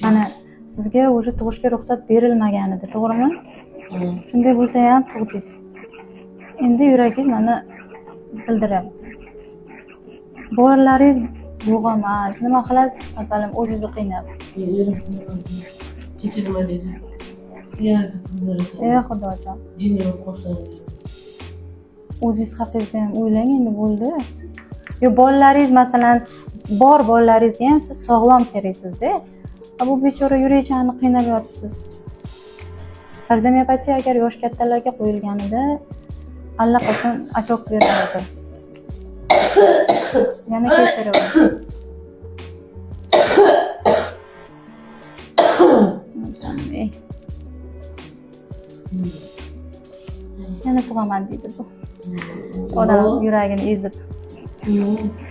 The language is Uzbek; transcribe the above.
Mana sizga уже tug'ishga ruxsat berilmagan edi, to'g'rimi? Hmm. Shunday bo'lsa ham tug'dingiz. Endi yuragingiz mana bildiryapti. Bolalaringiz yo'q emas. Nima qilasiz, masalan, o'zingizni qiynab? Erim kechirma dedi. Yana tug'dirasan. Ey Xudojon. Jinni bo'lib qolsan. O'zingiz haqingizda ham o'ylang endi, bo'ldi. Yo bolalaringiz, masalan, bor bolalaringizga ham siz sog'lom keraksizda. A bu bechora yurakchani qiynab yotibsiz. Kardiomiopatiya agar yosh kattalarga qo'yilganida allaqachon отек berardi. Yana кесарево. Ey, yana tug'aman deydi bu. Odam yuragini ezib. Yo'q.